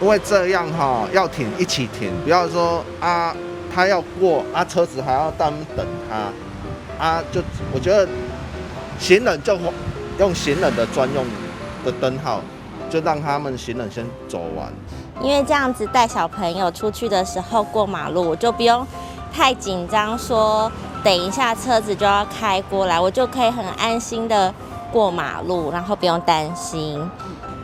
因為這樣哈，要停一起停，不要說啊，他要過啊，車子還要等等他啊，就我覺得行人就用行人的專用的燈號，就讓他們行人先走完。因為這樣子帶小朋友出去的時候過馬路，我就不用太緊張，說等一下車子就要開過來，我就可以很安心的過馬路，然後不用擔心。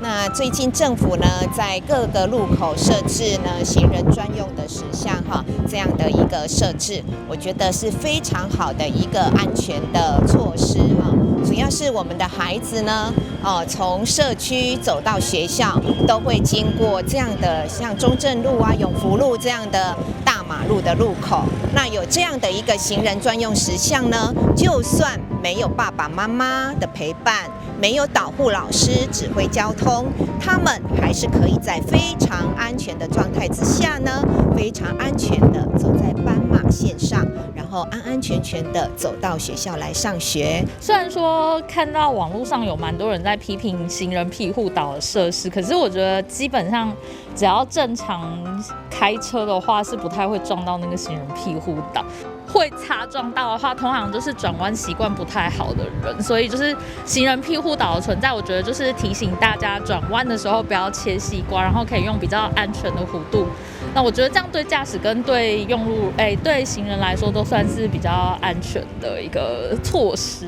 那最近政府呢，在各個路口設置呢行人專用的石像哈，這樣的一個設置，我覺得是非常好的一個安全的措施哈。主要是我們的孩子呢，哦，從社區走到學校，都會經過這樣的像中正路啊、永福路這樣的大馬路的路口。那有這樣的一個行人專用石像呢，就算沒有爸爸媽媽的陪伴，沒有導護老師指揮交通，他們還是可以在非常安全的狀態之下呢，非常安全的走在斑馬線上，然後安安全全的走到學校來上學。雖然說看到網絡上有蠻多人在批評行人庇護島的設施，可是我覺得基本上只要正常開車的話，是不太會撞到那個行人庇護島。會擦撞到的話，通常就是轉彎習慣不太好的人，所以就是行人庇護島的存在，我覺得就是提醒大家轉彎的時候不要切西瓜，然後可以用比較安全的弧度。那我覺得這樣對駕駛跟對用路，對行人來說都算是比較安全的一個措施。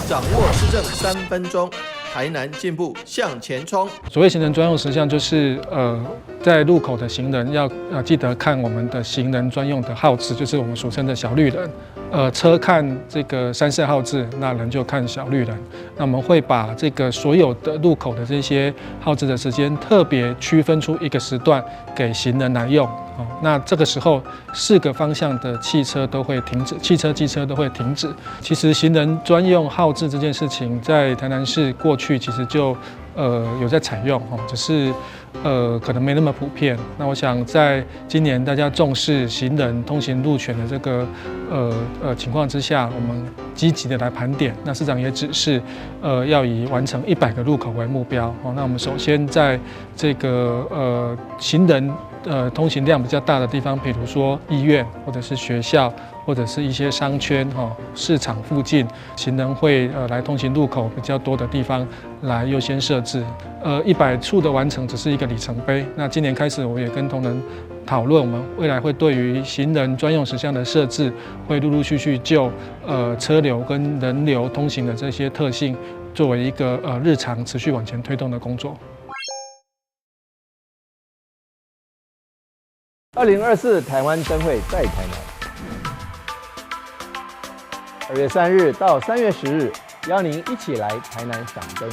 掌握市政3分鐘，台南進步向前衝。所謂行人專用石像，就是在路口的行人要記得看我們的行人專用的號誌，就是我們俗稱的小綠人。車看這個三色號誌，那人就看小綠人。那我們會把這個所有的路口的這些號誌的時間，特別區分出一個時段給行人來用。哦，那這個時候四個方向的汽車都會停止，汽車、機車都會停止。其實行人專用號誌這件事情，在台南市過去其實就有在採用，哦，只是可能沒那麼普遍。那我想在今年大家重視行人通行路權的這個情況之下，我們積極的來盤點。那市長也指示，要以完成100個路口為目標。哦，那我們首先在這個行人通行量比較大的地方，比如說醫院或者是學校，或者是一些商圈、哈市場附近，行人會來通行路口比較多的地方來優先設置。100處的完成只是一個里程碑。那今年開始，我也跟同仁討論，我們未來會對於行人專用石像的設置，會陸陸續續就車流跟人流通行的這些特性，作為一個日常持續往前推動的工作。2024台灣燈會在台南，2月3日到3月10日，邀您一起來台南賞燈。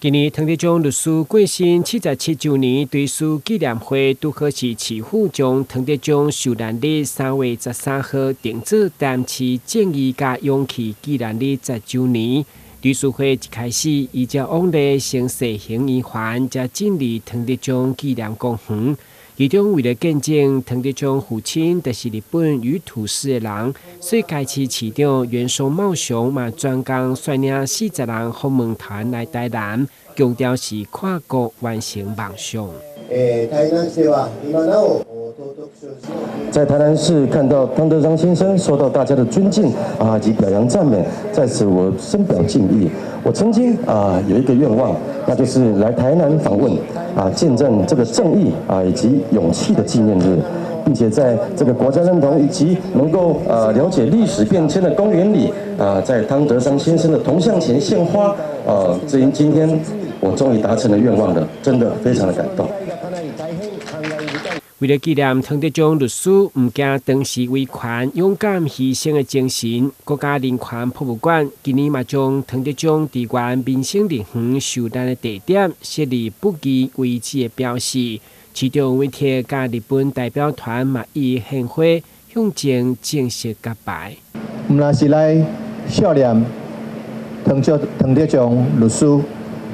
今年湯德章律師過身77週年追思紀念會，拄好是市府將湯德章受難日3月13號定做台南市正義佮勇氣紀念日10週年。追思會一開始，依照往例先踅行圓環，才進入湯德章紀念公園。其中為了見證湯德章父親就是日本宇土市的人，所以該市市長原松茂雄嘛專工率領40人訪問團來台南，強調是跨國完成夢想。在台南市看到湯德章先生受到大家的尊敬啊及表揚讚美，在此我深表敬意。我曾經啊有一個願望，那就是來台南訪問啊，見證這個正義啊以及勇氣的紀念日，並且在這個國家認同以及能夠了解歷史變遷的公園裡啊，在湯德章先生的銅像前獻花啊，這今天我終於達成了願望了，真的非常的感動。為了紀念湯德章律師毋驚當時維權、勇敢犧牲的精神，國家人權博物館今年嘛將湯德章佇原民生樂園受難的地點設立不義遺址的標示。市長委託佮日本代表團嘛以獻花向前正式告白。毋但是來惜念湯德章律師，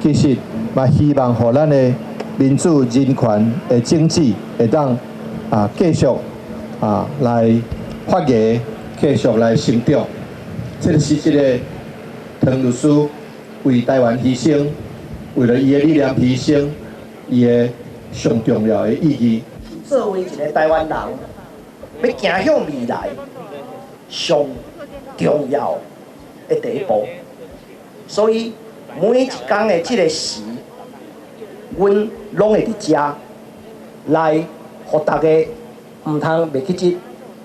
其實嘛希望予咱的民主人權的種子會當繼續來發芽，繼續來成長。這個是這个湯律師為台灣犧牲，為了伊的理念犧牲，伊的上重要的意義。作為一个台灣人，欲行向未來，上重要的第一步。所以每一工的這个時，阮攏會佇遮來，予大家毋通袂記得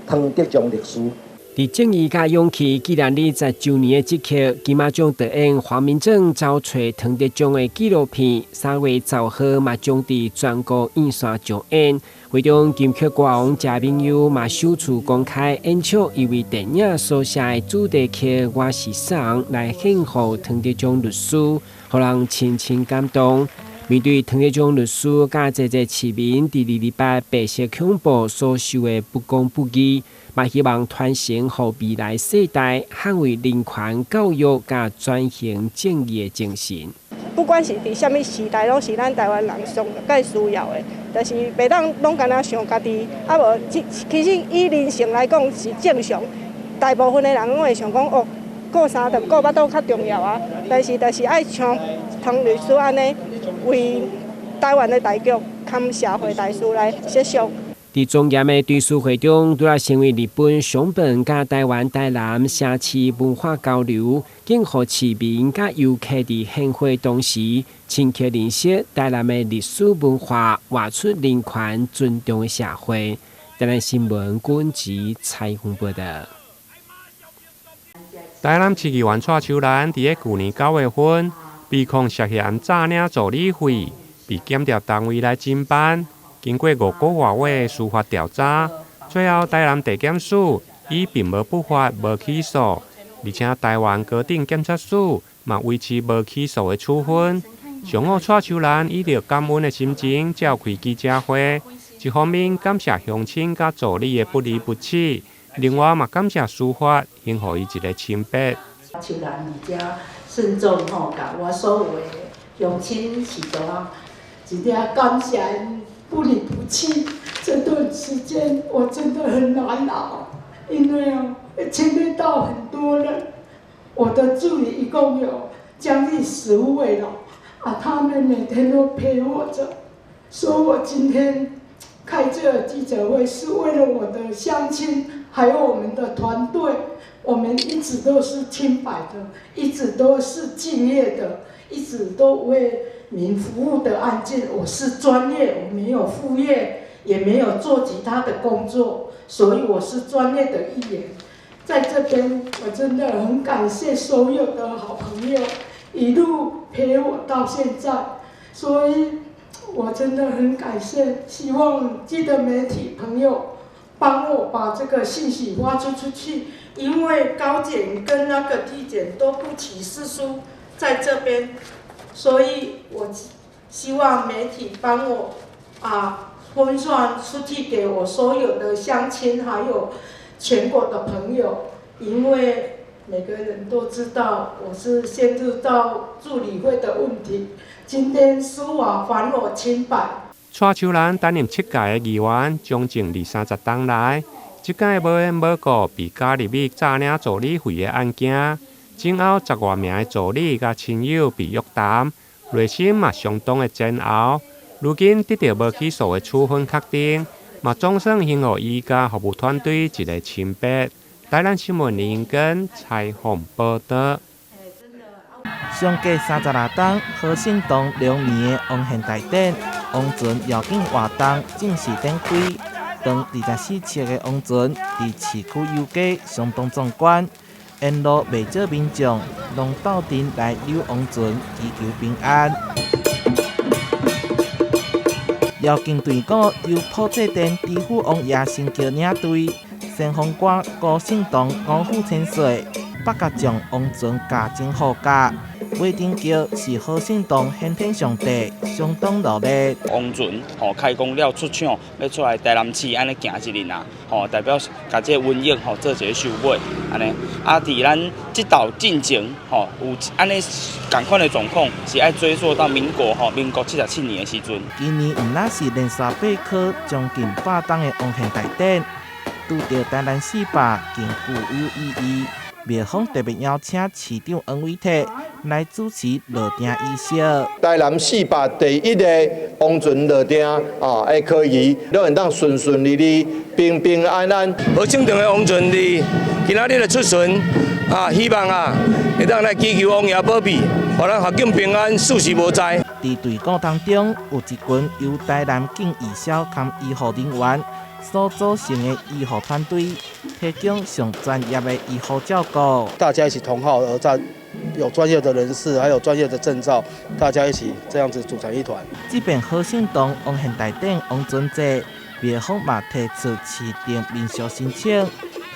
湯德章律師。佇正義佮勇氣紀念20周年的這刻，金馬獎導演黃明正走揣湯德章的紀錄片，3月10號嘛將佇全國院線上演。會中金曲歌王謝明佑嘛首次公開演唱伊為電影所寫的主題曲《我是誰》來獻予湯德章律師，予人深深感動。面對湯德章律師佮濟濟市民佇228白色恐怖所受的不公不義，嘛希望傳承予未來世代捍衛人權教育佮轉型正義的精神。不管是佇啥物時代，攏是咱台灣人上蓋需要的，就是袂當攏干焦想家己，無其實以人性來講是正常，大部分的人攏會想講哦，顧三頓顧腹肚較重要啊，但是就是愛像湯律師按呢，為台灣的大局、堪社會大事來設想。佇莊嚴的追思會中，除了成為日本熊本佮台灣台南城市文化交流，更予市民佮遊客佇獻花同時，深刻認識台南的歷史文化，活出人權尊重的社會。台南新聞郭吉採訪報導。台南市議員蔡秋蘭佇咧舊年9月份，被控涉嫌詐領助理費，被檢調單位來偵辦。經過5個外月的司法調查，最後台南地檢署以並無不法無起訴，而且台灣高等檢察署嘛維持無起訴的處分。上午蔡秋蘭以著感恩的心情召開記者會，一方面感謝鄉親佮助理的不離不棄，另外嘛感謝司法還予伊一个清白。秋蘭佇遮慎重吼，共我所有的鄉親市長啊，一定感謝𪜶不離不棄。這段時間我真的很難熬，因為哦，牽連到很多人，我的助理一共有將近15位了，他們每天都陪我著，所以我今天開這個記者會是為了我的鄉親，還有我們的團隊，我們一直都是清白的，一直都是敬業的，一直都為民服務的案件，我是專業，我沒有副業，也沒有做其他的工作，所以我是專業的議員。在這邊，我真的很感謝所有的好朋友，一路陪我到現在，所以我真的很感謝。希望記得媒體朋友幫我把這個信息發出去，因為高檢跟那個地檢都不起訴書在這邊。所以我希望媒體幫我分散出去給我所有的鄉親，還有全國的朋友，因為每個人都知道我是陷入到助理費的問題。今天司法還我清白。蔡秋蘭擔任7屆的議員，將近二三十冬來，這擺無緣無故被加入去詐領助理費的案件。前後10外名的助理佮親友被約談，內心嘛相當的煎熬。如今得著無起訴的處分確定，嘛總算還予伊佮服務團隊一个清白。台南新聞林根採訪報導。相隔36冬，和盛堂龍年的王獻大典，王船繞境活動正式展開。長24尺的王船佇市區遊街相當壯觀，沿路袂少民眾攏鬥陣來溜王船，祈求平安。繞境隊伍由普濟殿知府王爺神轎領隊，先鋒官辜勝同五虎千歲，北角將王船駕進護駕。飞顶桥是何胜堂先天上帝相当热闹。王船吼开工了出厂，欲出来台南市按呢行一輪啊，吼代表共這个瘟疫吼做一个收尾，按呢。啊，佇咱這道進前吼有按呢仝款的狀況，是愛追溯到民國吼民國77年的時陣。今年毋但是連續八科將近100冬的王獻大典，拄著台南四百更具有意義。廟方特別邀請市長黃偉哲來主持落定儀式。台南四百第一個王船落定啊，的科儀，攏會當順順利利、平平安安。和勝堂的王船佇今仔日的出巡啊，希望啊會當來祈求王爺保庇，予咱郝境平安，四時無災。佇隊伍當中，有一群由台南警義消兼醫護人員所組成的醫護團隊，提供上專業的醫護照顧。大家一起同號而戰，有專業的人士，還有專業的證照，大家一起這樣子組成一團。這遍和勝堂王獻大典王船祭，廟方嘛提出市定民俗申請，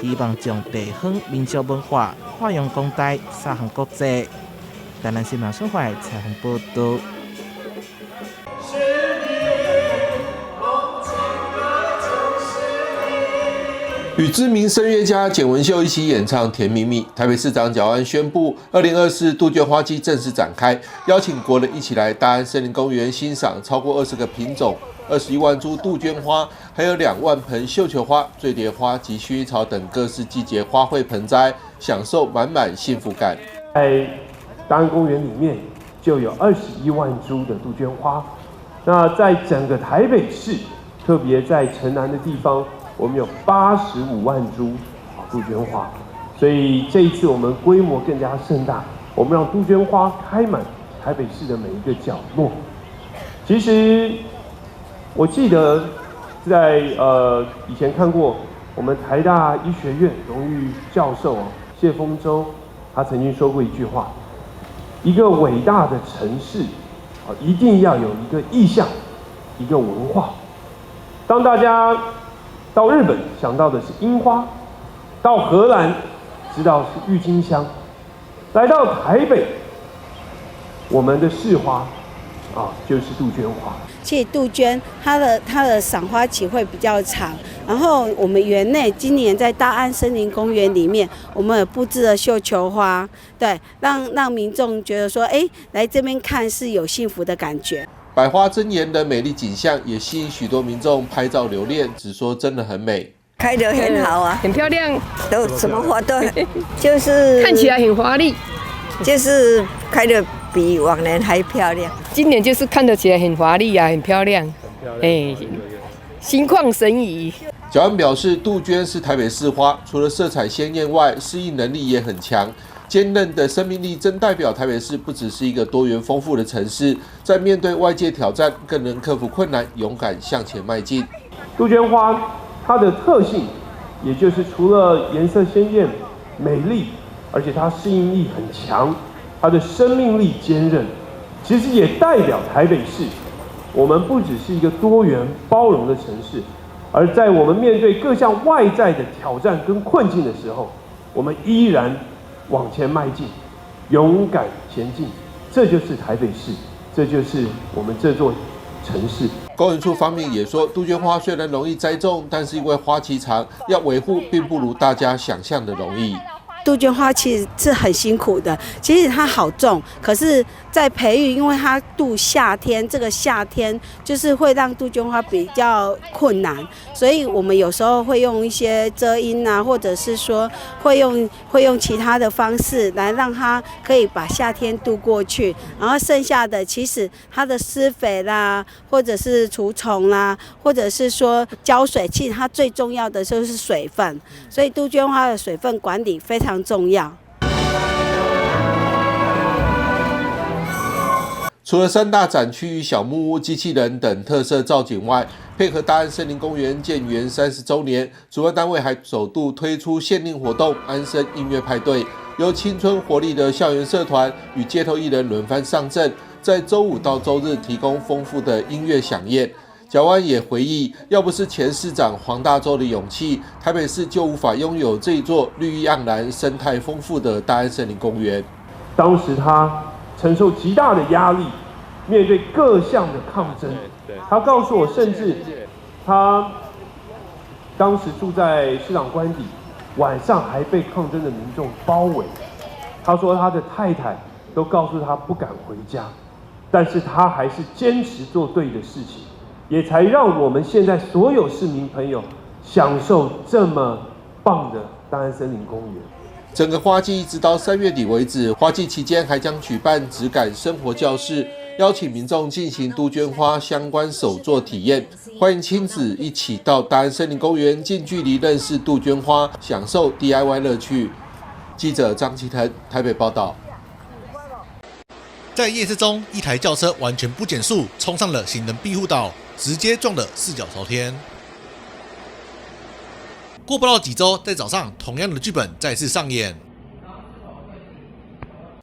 希望將地方民俗文化發揚光大，撒向國際。台南新聞新聞採訪報導。與知名聲樂家簡文秀一起演唱《甜蜜蜜》。台北市長蔣萬安宣布，2024杜鵑花季正式展開，邀請國人一起來大安森林公園欣賞超過20個品種、21萬株杜鵑花，還有2萬盆繡球花、醉蝶花及薰衣草等各式季節花卉盆栽，享受滿滿幸福感。在大安公園裡面就有21萬株的杜鵑花，那在整個台北市，特別在城南的地方，我們有85萬株杜鵑花，所以這一次我們規模更加盛大，我們讓杜鵑花開滿台北市的每一個角落。其實我記得在以前看過我們台大醫學院榮譽教授謝豐洲，他曾經說過一句話：一個偉大的城市啊，一定要有一個意象，一個文化。當大家到日本想到的是櫻花，到荷蘭知道是鬱金香，來到台北，我們的市花啊就是杜鵑花。其實杜鵑它的賞花期會比較長，然後我們園內今年在大安森林公園裡面，我們也佈置了繡球花，對，讓民眾覺得說，哎，來這邊看是有幸福的感覺。百花爭艷的美麗景象也吸引許多民眾拍照留戀，只說真的很美，開得很好啊，很漂亮，都什麼花都，就是看起來很華麗，就是開得比往年還漂亮。今年就是看得起來很華麗啊，很漂亮，哎，心曠神怡。蔣萬安表示，杜鵑是台北市花，除了色彩鮮豔外，適應能力也很強。堅韌的生命力，真代表台北市不只是一個多元豐富的城市，在面對外界挑戰，更能克服困難，勇敢向前邁進。杜鵑花它的特性，也就是除了顏色鮮豔、美麗，而且它適應力很強，它的生命力堅韌，其實也代表台北市，我們不只是一個多元包容的城市，而在我們面對各項外在的挑戰跟困境的時候，我們依然往前邁進，勇敢前進，這就是台北市，這就是我們這座城市。公園處方面也說，杜鵑花雖然容易栽種，但是因為花期長，要維護並不如大家想象的容易。杜鵑花其實是很辛苦的，其實它好種，可是，在培育，因為它度夏天，這個夏天就是會讓杜鵑花比較困難，所以我們有時候會用一些遮陰啊，或者是說會用其他的方式來讓它可以把夏天度過去，然後剩下的其實它的施肥啦，或者是除蟲啦，或者是說澆水，其實它最重要的就是水分，所以杜鵑花的水分管理非常重要。除了三大展區與小木屋、機器人等特色造景外，配合大安森林公園建園30週年，主辦單位還首度推出限定活動——安森音樂派對，由青春活力的校園社團與街頭藝人輪番上陣，在週五到週日提供豐富的音樂饗宴。蔣萬安也回憶，要不是前市長黃大洲的勇氣，台北市就無法擁有這座綠意盎然、生態豐富的大安森林公園。當時他承受极大的压力，面对各项的抗争。他告诉我，甚至他当时住在市长官邸，晚上还被抗争的民众包围。他说他的太太都告诉他不敢回家，但是他还是坚持做对的事情，也才让我们现在所有市民朋友享受这么棒的大安森林公园。整个花季一直到3月底为止，花季期间还将举办质感生活教室，邀请民众进行杜鹃花相关手作体验。欢迎亲子一起到大安森林公园近距离认识杜鹃花，享受 DIY 乐趣。记者张启腾台北报道。在夜色中，一台轿车完全不减速，冲上了行人庇护岛，直接撞得四脚朝天。过不到几周，在早上，同样的剧本再次上演。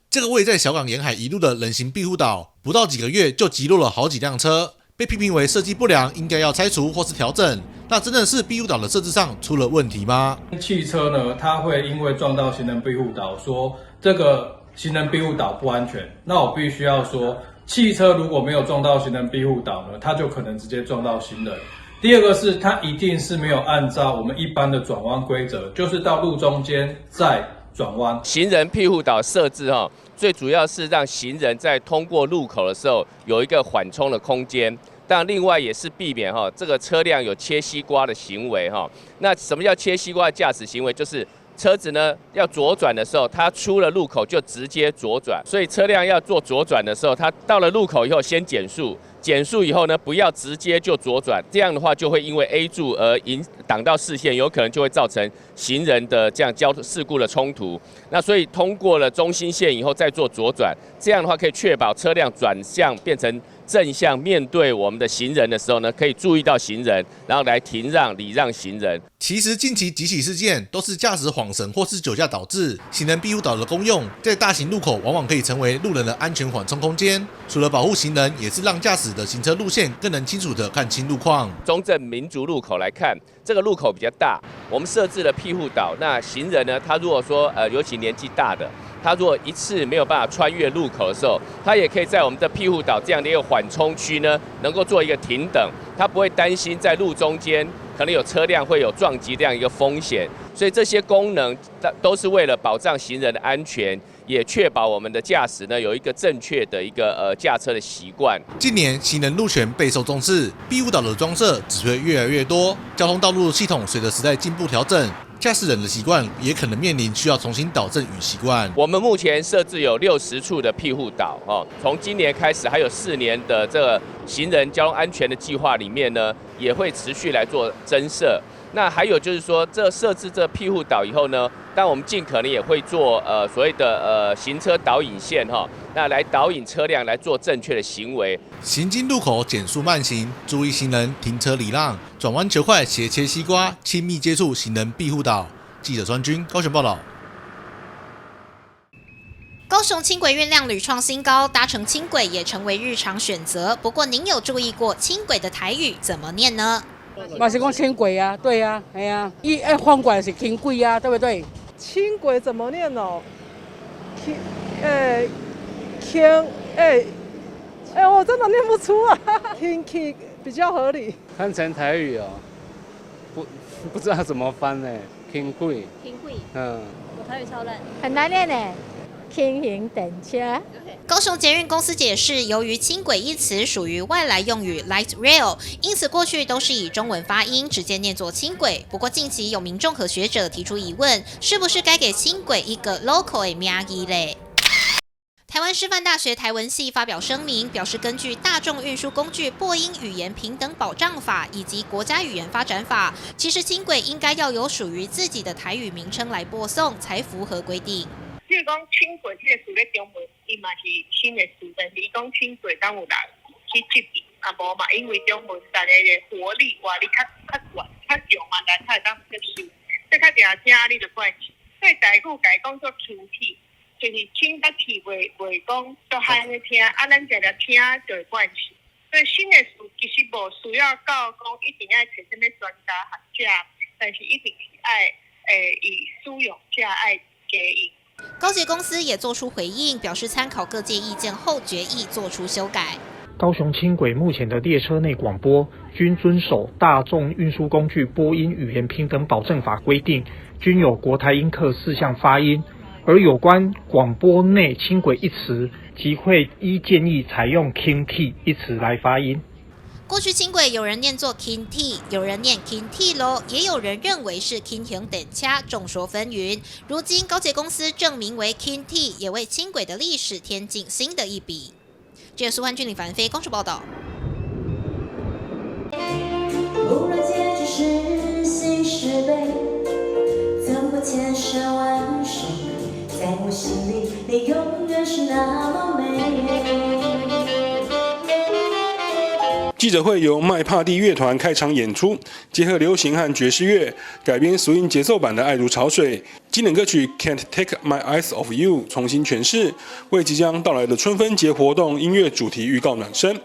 这个位在小港沿海一路的人行庇护岛，不到几个月就击落了好几辆车，被批评为设计不良，应该要拆除或是调整。那真的是庇护岛的设置上出了问题吗？汽车呢，它会因为撞到行人庇护岛，说这个行人庇护岛不安全。那我必须要说，汽车如果没有撞到行人庇护岛呢，它就可能直接撞到行人。第二个是，它一定是没有按照我们一般的转弯规则，就是到路中间再转弯。行人庇护岛设置哈，最主要是让行人在通过路口的时候有一个缓冲的空间，但另外也是避免哈这个车辆有切西瓜的行为哈。那什么叫切西瓜的驾驶行为？就是车子呢要左转的时候，它出了路口就直接左转，所以车辆要做左转的时候，它到了路口以后先减速。减速以后呢，不要直接就左转，这样的话就会因为 A 柱而影挡到视线，有可能就会造成行人的这样交通事故的冲突。那所以通过了中心线以后再做左转，这样的话可以确保车辆转向变成正向面对我们的行人的时候呢，可以注意到行人，然后来停让礼让行人。其实近期几起事件都是驾驶晃神或是酒驾导致。行人庇护岛的功用，在大型路口往往可以成为路人的安全缓冲空间，除了保护行人，也是让驾驶的行车路线更能清楚地看清路况。中正民族路口来看，这个路口比较大，我们设置了庇护岛。那行人呢，他如果说尤其年纪大的，他如果一次没有办法穿越路口的时候，他也可以在我们的庇护岛这样的一个缓冲区呢，能够做一个停等，他不会担心在路中间可能有车辆会有撞击这样一个风险。所以这些功能都是为了保障行人的安全，也确保我们的驾驶呢有一个正确的一个驾车的习惯。近年行人路权备受重视，庇护岛的装设只会越来越多，交通道路系统随着时代进步调整，驾驶人的习惯也可能面临需要重新导正与习惯。我们目前设置有60处的庇护岛，哦，从今年开始还有4年的这个行人交通安全的计划里面呢，也会持续来做增设。那还有就是说，这设置这庇护岛以后呢，但我们尽可能也会做所谓的行车导引线哈，那来导引车辆来做正确的行为。行经路口减速慢行，注意行人停车礼让，转弯求快斜切西瓜，亲密接触行人庇护岛。记者专军高雄报道。高雄轻轨运量屡创新高，搭乘轻轨也成为日常选择。不过，您有注意过轻轨的台语怎么念呢？嘛是讲轻轨啊，对啊，系啊，伊爱翻过来是轻轨啊，对不对？轻轨怎么念哦？轻，轻，哎，哎，我真的念不出啊。轻轻比较合理。翻成台语哦，不知道怎么翻呢？轻轨。轻轨。嗯。我台语超烂，很难念呢。轻型电车。高雄捷运公司解释，由于轻轨一词属于外来用语 light rail，因此过去都是以中文发音，直接念作轻轨。不过近期有民众和学者提出疑问，是不是该给轻轨一个 local 的名字嘞？台湾师范大学台文系发表声明，表示根据《大众运输工具播音语言平等保障法》以及《国家语言发展法》，其实轻轨应该要有属于自己的台语名称来播送，才符合规定。譬如讲轻轨这个词咧中文，伊嘛是新的词，但是伊讲轻轨敢有人去接应？啊无嘛，因为中文大家的活力活力较较悬较强嘛，咱才会当接受。这较定听你就惯势。所以台语共讲做轻铁，就是轻甲铁袂袂讲足罕咧听，啊，咱定定听就会惯势。所以新的词其实无需要到讲一定爱揣啥物专家学者，但是一定是爱以使用者爱加用。高捷公司也做出回應，表示參考各界意見後，決議做出修改。高雄輕軌目前的列車內廣播均遵守大眾運輸工具播音語言平等保證法規定，均有國台英客四項發音。而有關廣播內輕軌一詞，即會依建議採用輕鐵一詞來發音。過去輕軌有人念作輕鐵，有人念輕鐵囉，也有人認為是輕型電車，眾說紛紜。如今高捷公司正名為輕鐵，也為輕軌的歷史添進新的一筆。記者蘇歡俊、李凡飛，公視報道。無論結局是喜是悲，走過千山萬水，在我心裡，你永遠是那麼美。記者會由麥帕蒂樂團開場演出，結合流行和爵士樂，改編俗音節奏版的《愛如潮水》經典歌曲《Can't Take My Eyes Off You》重新詮釋，為即將到來的春分節活動音樂主題預告暖身。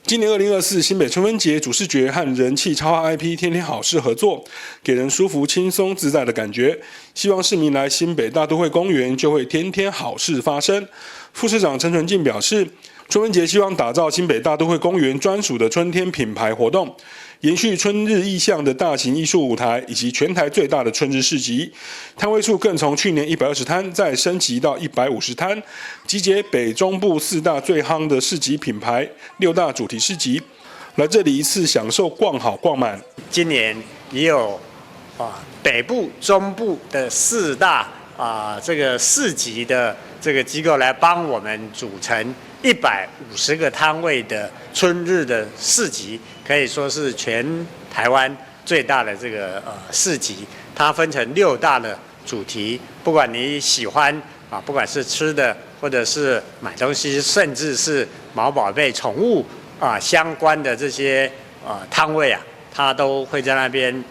今年2024新北春分節主視覺和人氣插畫 IP 天天好事合作，給人舒服、輕鬆、自在的感覺。希望市民來新北大都會公園就會天天好事發生。副市長陳純進表示，春分節希望打造新北大都會公園專屬的春天品牌活動，延續春日意象的大型藝術舞台，以及全台最大的春日市集，攤位數更從去年120攤再升級到150攤，集結北中部四大最夯的市集品牌，六大主題市集，來這裡一次享受逛好逛滿。今年也有北部、中部的四大這個市集的這個機構來幫我們組成150個攤位的春日的市集，可以說是全台灣最大的這個市集。它分成六大的主題，不管你喜歡不管是吃的，或者是買東西，甚至是毛寶貝、寵物相關的這些攤位啊，它都會在那邊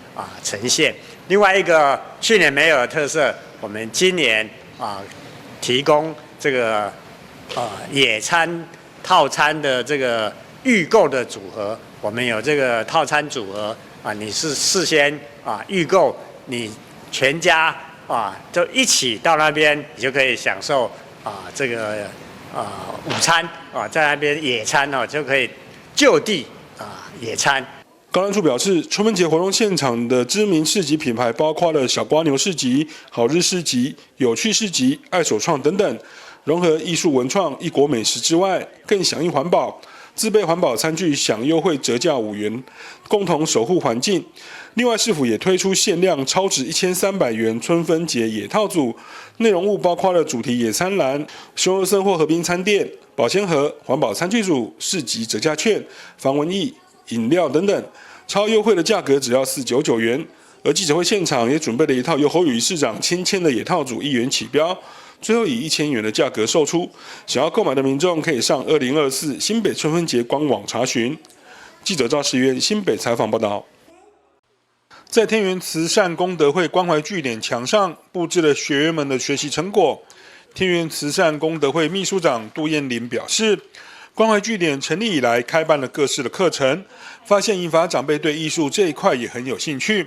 呈現。另外一個去年沒有的特色，我們今年提供這個野餐套餐的這個預購的組合，我們有這個套餐組合你是事先預購，你全家就一起到那邊，你就可以享受這個午餐在那邊野餐哦，就可以就地野餐。高安處表示，春分節活動現場的知名市集品牌包括了小蝸牛市集、好日市集、有趣市集、愛手創等等。融合藝術文創、異國美食之外，更響應環保，自備環保餐具享優惠折價5元，共同守護環境。另外，市府也推出限量超值1300元春分節野套組，內容物包括了主題野餐籃、熊肉森或河濱餐墊、保鮮盒、環保餐具組、市集折價券、防蚊液、飲料等等，超優惠的價格只要499元。而記者會現場也準備了一套由侯友宜市長親簽的野套組，1元起標。最後以1000元的價格售出，想要購買的民眾可以上2024新北春分節官網查詢。記者趙世淵新北採訪報道。在天元慈善功德會關懷據點牆上布置了學員們的學習成果。天元慈善功德會秘書長杜艷玲表示，關懷據點成立以來，開辦了各式的課程，發現銀髮長輩對藝術這一塊也很有興趣。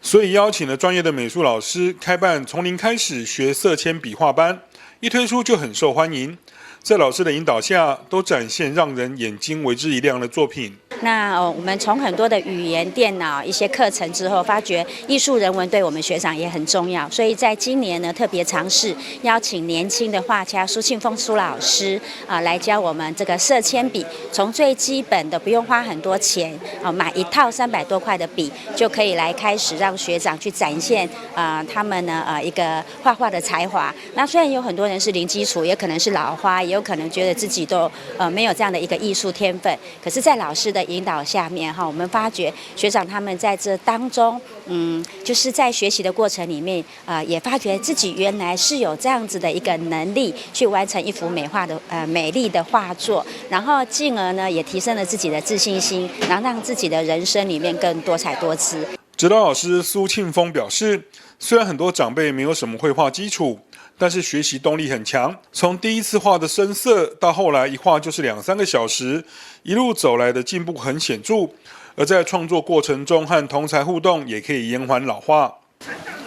所以邀請了專業的美術老師開辦從零開始學色鉛筆畫班，一推出就很受歡迎。在老師的引導下，都展現讓人眼睛為之一亮的作品。那我們從很多的語言、電腦一些課程之後，發覺藝術人文對我們學長也很重要，所以在今年呢，特別嘗試邀請年輕的畫家蘇慶峰蘇老師來教我們這個色鉛筆，從最基本的不用花很多錢買一套300多塊的筆就可以來開始讓學長去展現他們呢一個畫畫的才華。那雖然有很多人是零基礎，也可能是老花，也有可能覺得自己都沒有這樣的一個藝術天分，可是，在老師的引導下面哈，我們發覺學長他們在這當中，就是在學習的過程裡面，也發覺自己原來是有這樣子的一個能力去完成一幅美畫的美麗的畫作，然後進而呢，也提升了自己的自信心，然後讓自己的人生裡面更多彩多姿。指導老師蘇慶峰表示，雖然很多長輩沒有什麼繪畫基礎，但是學習動力很強，從第一次畫的生澀，到後來一畫就是兩三個小時，一路走來的進步很顯著。而在創作過程中和同儕互動，也可以延緩老化。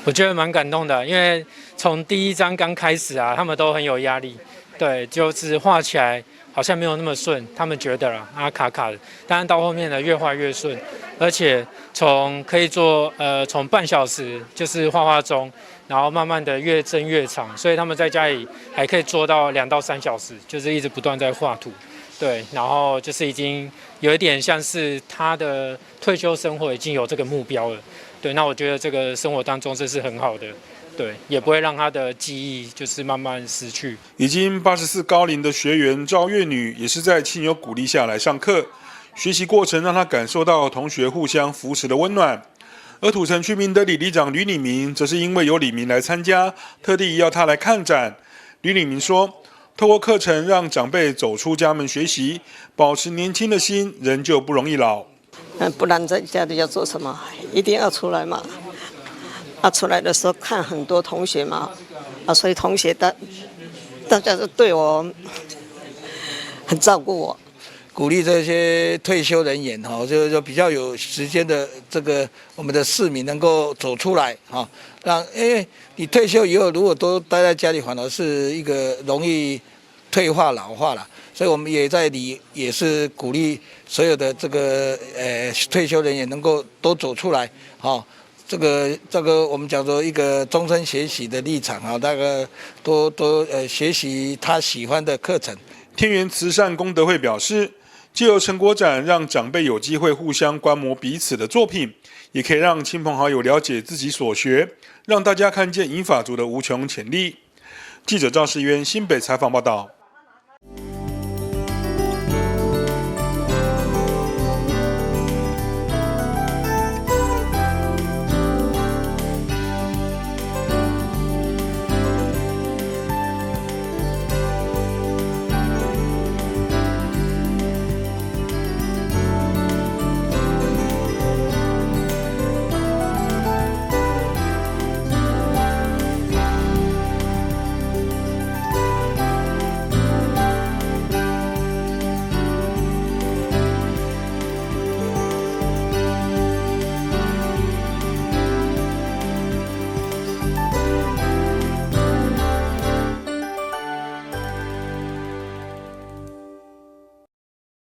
我覺得蠻感動的，因為從從第一張剛開始啊，他們都很有壓力，對，就是畫起來好像沒有那麼順，他們覺得啦，啊卡卡的，但是到後面呢，越畫越順，而且從可以做從半小時就是畫畫鐘，然後慢慢的越增越長，所以他們在家裡還可以做到2到3小時，就是一直不斷在畫圖，對，然後就是已經有一點像是他的退休生活已經有這個目標了，對，那我覺得這個生活當中這是很好的。對，也不會讓他的記憶就是慢慢失去。已經84高齡的學員趙月女，也是在親友鼓勵下來上課。學習過程讓她感受到同學互相扶持的溫暖。而土城區明德里里長呂李明，則是因為有里民來參加，特地要他來看展。呂李明說：“透過課程讓長輩走出家門學習，保持年輕的心，人就不容易老。不然在家裡要做什麼？一定要出來嘛。”啊，出來的時候看很多同學嘛，啊，所以同學大家都對我很照顧我，鼓勵這些退休人員哈，就是說比較有時間的這個我們的市民能夠走出來哈，讓因為你退休以後如果都待在家裡，反而是一個容易退化老化了，所以我們也在裡也是鼓勵所有的這個退休人員能夠都走出來哈。這個我們講說一個終身學習的立場啊，大概多多學習他喜歡的課程。天元慈善功德會表示，藉由成果展，讓長輩有機會互相觀摩彼此的作品，也可以讓親朋好友了解自己所學，讓大家看見銀髮族的無窮潛力。記者趙世淵新北採訪報道。